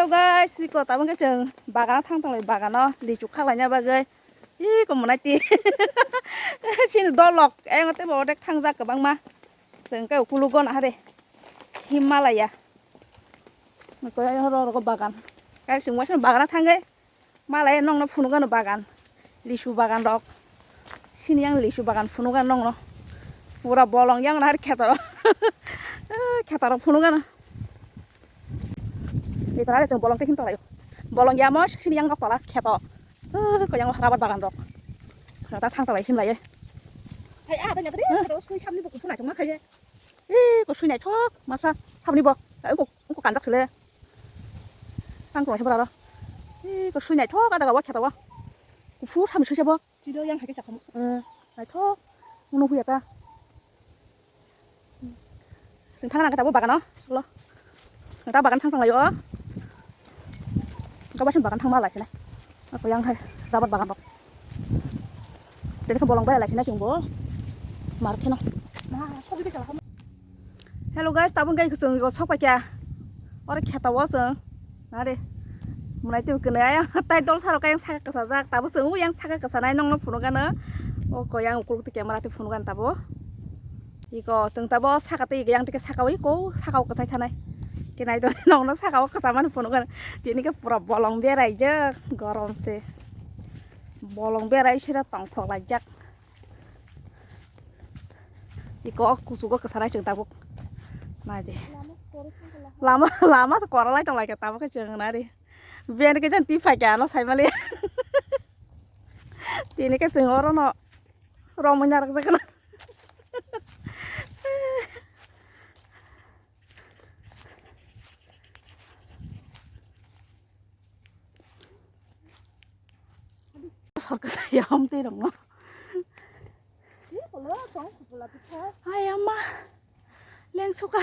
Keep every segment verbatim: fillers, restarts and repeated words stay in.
Guys, siko tabuk khe chwng bagano thang tonglai, bagano lichu khaklaina bagwi. Iko monai ti. Chini dolok, ayang tei bo odek thangjak kwbangma. Chwng khe ukulugo nahare. Himalaya. Ko oro rogo bagan. Kai chwng waisa bagano thangwi. Malai nongno phunukgano bagan, lisu bagan rok. Sini yang lisu bagan phunukgano nongno. Pura bolong yang nahar khetoro. Khetoro phunukgano. Ito are tong bolong tekin tolai. Bolong yamo sini yang nok tola kheto. Ko yang rabar bagan rok. Khata thang tolai himlai. Hai a banya bade, khetoro sui samni buku phunai tongma khaye. Ih, ko sui naithok, masa, saboni bo. Ai, ko, ko kanjak sile. Tang tong se bora ro. Ih, ko sui naithok, ada gawa kheta wa. Kuphur sami sui se bo. Chido yang hai ke chakam. Eh, naithok. Munu huya ta. Sing thang na kata bo bagano. Lo. Nang ta bagan thang thang layo. Engkha waisa bagan thangma lai kheno. Ako yang hai rabar bagan rok. Tini khe bolong berai lai kheno chwngbo. Mar kheno. Hello guys, tabuk khe chwng go sok paikha. Oro kheto o chwng. Nare. Munai twi kwnwi ayang tai dol sarok ayang saka kwchajak. Tabuk chwng yang saka kwchanai nongno phunukgano. O ko yang ukuluk twi camera twi phunukgano tabuk. Iko tong tabo saka tei yang tike saka wi ko saka o kwchai thanai. Kenai to nongno saka o kwchamani phunukgano. Tini khe pura bolong berai jak gorom se. Bolong berai sira tongthok laijak. Iko kuchugo kwchanai chwng tabuk. Nai di. Lama, lama se korolai tong lai khe tabuk khe chwng nari. Ben khe jan ti phai khe ano saimali. Tini khe chwng oro no romwi narwk jak kheno. Sorkar saya om tei rong no. Hai ama leng suka.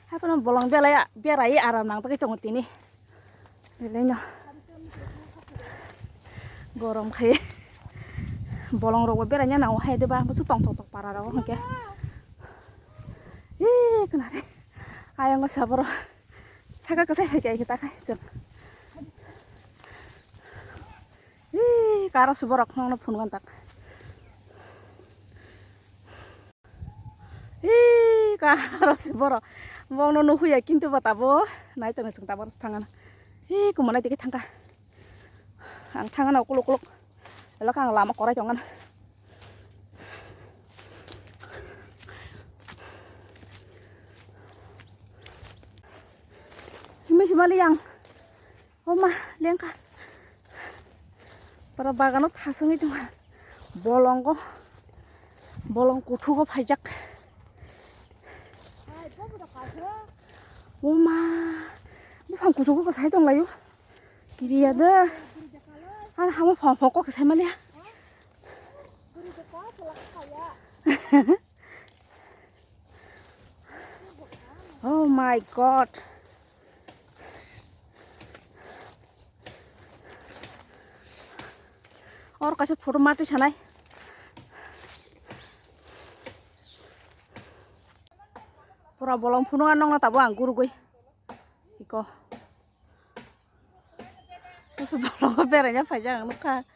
Hakono bolong belai berai aram nang togwi tongo tini. Belai no. Gorom khai. Bolong rok bo berai nango hai de ba busu tongthok tok para rok hwnkhe. Ih, khna re. Ayang o saboro. Saka kwthai phai kai ta khai chwng. Ih, karo se borok nongno phunukgani tak. Ih, karo se borok. Bongno nuhuya kintu ba tabo. Nai tongo chwng tabo thangana. Ih, kumanai tike thangka. Ang thangana ukuluk ukuluk. Elo khe ang lama korai tongana. Himai se mali ang. O ma, lengka. Para bagano thasungwi tongkha. Bolongo. Bolong kuthugo phaijak. O ma. Buphang kuthugo kwsai tonglaio. Kiriya de. Ang hamo phang phang kok sai maliya. Oh my God. Or kaisa photo mati sanai. Pura bolong phunukgani nongno tabo ang gurugwi. Iko. Kaisa bolongo beraina phaijak ang nukha.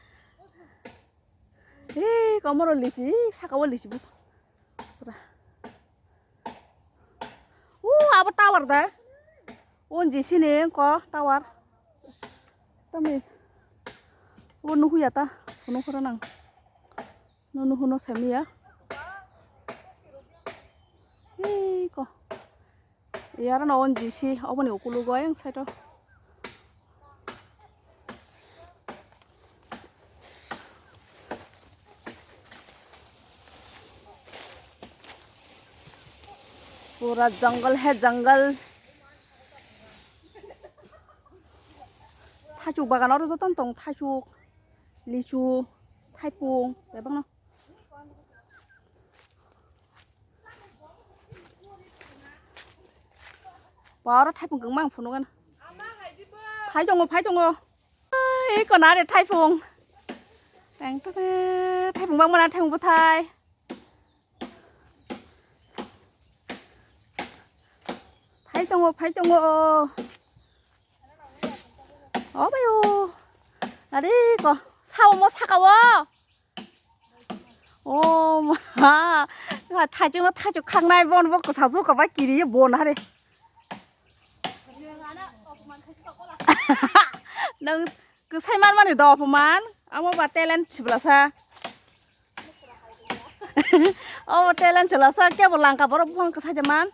Ee, komoro lichi, saka o lichi bo. Pura. O, abo tower da. O jisini ko tower. Tamo. O nuhuya ta, phunukha nang. No nuhuno semiya. Ee, ko. Yara no on jisi oboni ukulugo ayang side o. Pura jungle hai jungle. Thaichuk bagan oro jotono tong thaichuk, lichu, thaipung bebakno. Ba oro thaipung kwbangma ang phunukgana. Phai tongo, phai tongo. Ai, eko nare thaipung. Teng teng, thaipung bangmana thaipung bwthai. Phai Tongo, phai tongo. O bayo. Nari ko. Sao mo saka o. O ma. Thaichung no thaichung khangnai bon bo kwsa ju ka ba kiri bon hare. Nang kwsai man mani do aphuman. Amo ba talent siblasa. Obo talent siblasa kebo langka borok buphang kwsai de man.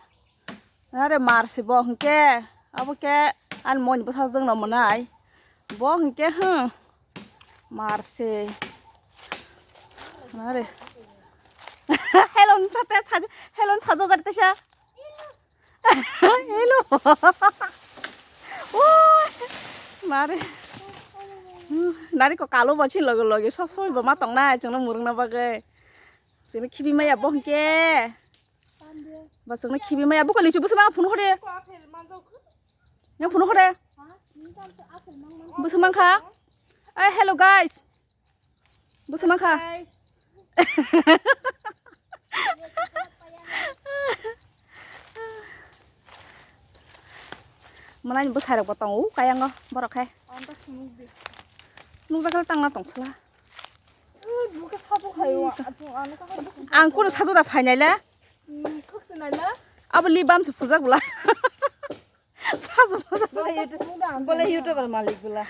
Are mar se bo hwnkhe, abo khe ani moni bwsajwk no mwnai. Bo hwnkhe, hmm, mar se. Are. Hello, nung sate sajo, hello, sajo gari tesa. Hello. Oh, mare. Nari ko kalo bo chin loge loge, sob somoi bo ma tongnai, chwngno mwrwngna bagwi. Chwngno khibi maya bo hwnkhe. Ba chwngno khibi maya, buko lichu bwswk mang phunuk hode. Yang phunuk hode. Bwswk mang kha. Eh, hello guys. Bwswk mang kha. Guys. Mwnai bwsai rok bo tongo, kayango borok khe. Ang ta phunuk di. Nukjak le tangna tongsala. Ui, buke sabu khayo. Ang kono sajo da phainai le. Hmm, khokse nai le. Abo lip balm se phurjak bwla. Sajo phurjak bwla YouTube. Bole YouTuber malik bwla.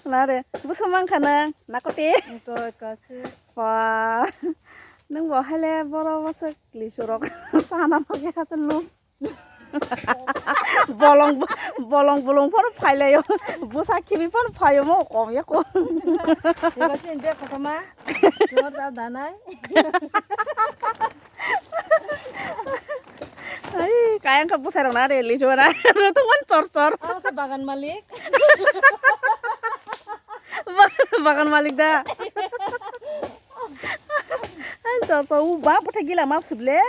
Nare, bwswk mang kha nang, nakote. To kasi. Wah. Nung bo haile boro bwswk lisu rok sana bagwi hachal lu. Bolong, bolong, bolong phano phailaio. Bwsa khibi phano phaio mo kom ya ko. Iba sin be kothoma. Jor da danai. Ai, kayang kha bwsai rok na re li jora. Rutong man chor chor. Abo khe bagan malik. Bagan malik da. Ai chor chor u ba bwthai gila ma sible.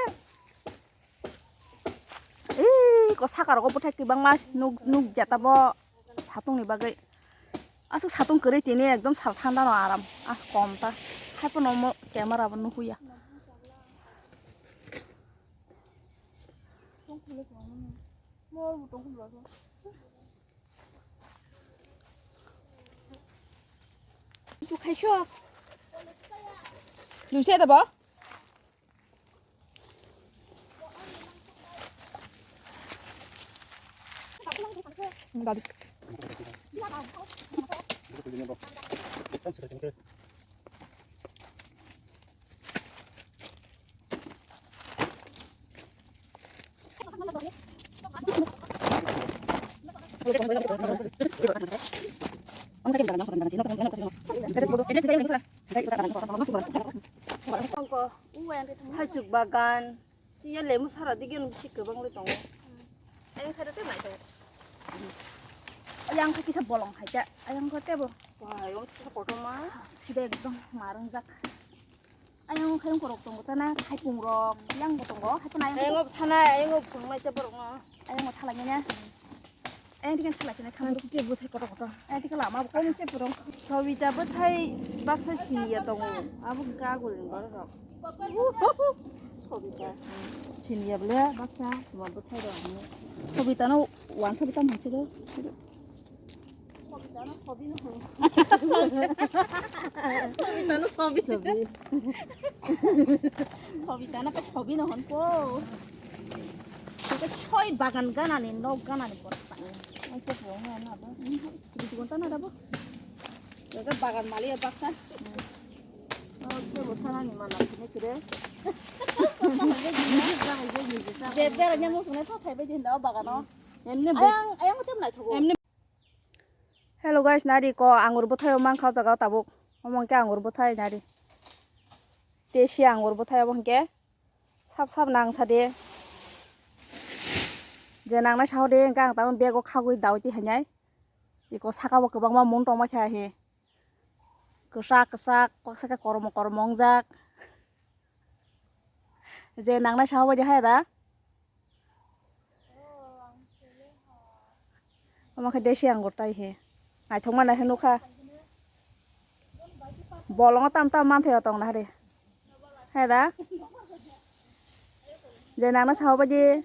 Ee, ko saka rogo bwthai kwbangma nuk, nukya tabo satung ni bagwi. Aswk satung kwrwi tini ekdom sal thanda no aram. Ah, kom ta. Haiphano omo camera bo nuhuya. Chu khaisok. Lucia da bo? Haichuk bagan. Siya lemu sara dige nung bisi kwbang le tongo. Ayang sara te mai tongo. Ayang khe kisa bolong hai ta. Ayang ko tebo. Wah, ayang kisa kotorma. Sida ekdom marung jak. Ayang khe korok tongo ta na, haipung rok, yang bo tongo, haipung ayang. Ayang bo thanai, ayang bo phung mai te borok no. Ayang bo thalai na. Ayang tikan thalai na, thambo. Ayang tikan bwthai kotor kotor. Ayang tikan lama bo kom se purung. Sobita bwthai baksa siniya tongo. Abo kagul ni borok rok. Sobita. Siniya bole baksa tuma bwthai rok ni. Sobita no wan sobita manse do. Sobita no sobi no hon. Sobita no sobi. Sobi. Sobita no sobi no hon ko. Ko soi bagan gana ni nok gana ni por. Manse ko na na ba. Di gonta na da bo. Jaga bagan mali ya baksa. Oh, ke bo sana ni mana kine kire. Bebera nya mo sune tho thai be jinda bagano. Emne be. Ayang, ayang tem nai thogo. Emne. Hello guys, nari ko angur bwthai o mankha o jaga o tabuk. Omo hwnkhe angur bwthai nari. Te si angur bwthai obo hwnkhe. Sap sap nang sa de. Je nangnai sa o de, hwnkhe ang tamo bag o khagwi dawi ti hainai. Iko saka o kwbangma mun tongma khe ahi. Kwchak kwchak, baksa khe kormo kormo wngjak. Je nangnai sa o bai de hai da. Omo khe desi angur tai he. Naithok ma nai khe nukha. Bolongo tam tam manthai o tong na re. Hai da. Je nang na sao baji.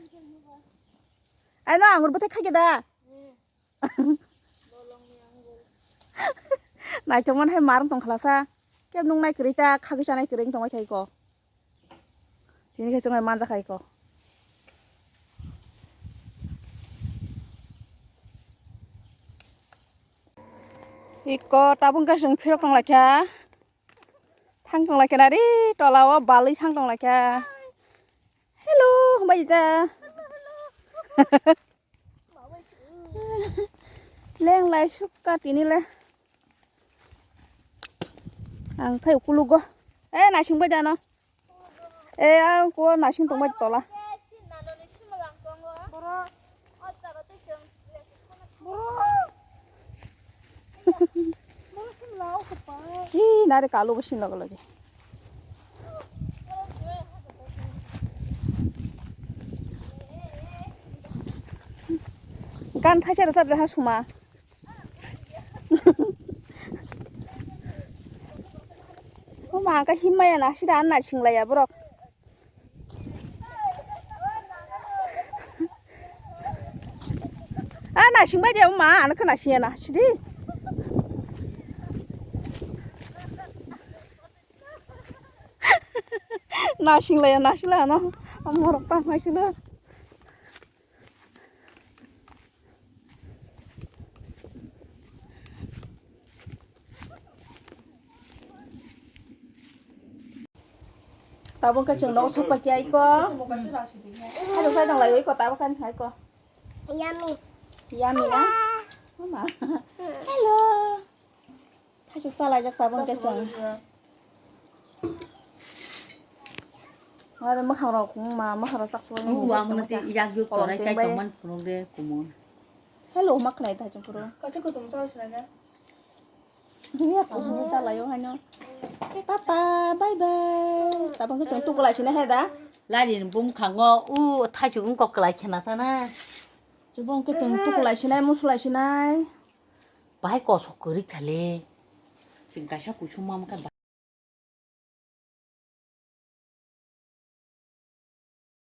Ano angur bwthai khaikhe da. Naithokmani hai marwng tong khlasa. Khe nung nai kwrwi ta khagwi chanai kwrwi wng tongwi thai ko. Tini khe chwng bai manja khai ko. Iko tabuk khe chwng phirok tong lai kha. Thang tong lai kha nari tola o balwi thang tong lai kha. Hello, hambai ja. Leng lai sukha tini le. Ang khai ukulugo. Eh, naising bai jano. Eh, ang ko naising tong bai tola. Hi, nare kalu bo sin logo logi. Gan thaisa rwchap jaha suma. O ma ka himma ya na sida an na singlai ya borok. A na singbai de ma an ka na siya na sidi. Na singlai ya na sila no. Morok tam hai sila. Tabuk khe chwng nogo sok pai khe aiko. Hai rok sai tong lai iko tabuk khe aiko. Yummy. Yummy na? Mama. Hello. Thaichuk chalaijak tabuk khe chwng. Aro mwkhang rok ma mwkhang rok chak suwai. Uwa mwnwi twi yak yuk torai chai tongmani phunuk de kumun. Hello ma khnai thaichuk phuru. Kaisa kutung chal sinai na. Ya, sa sung chalai o haino. Tata, bye bye. Tabang khe chwng tukulai sinai hai da. Lari ni bumkhango u thaichuk wng kok kwlai khena thana. Chubong khe chwng tukulai sinai, musulai sinai. Bahai kosok kwrwi khale. Chwng kaisa kusuma wngkha.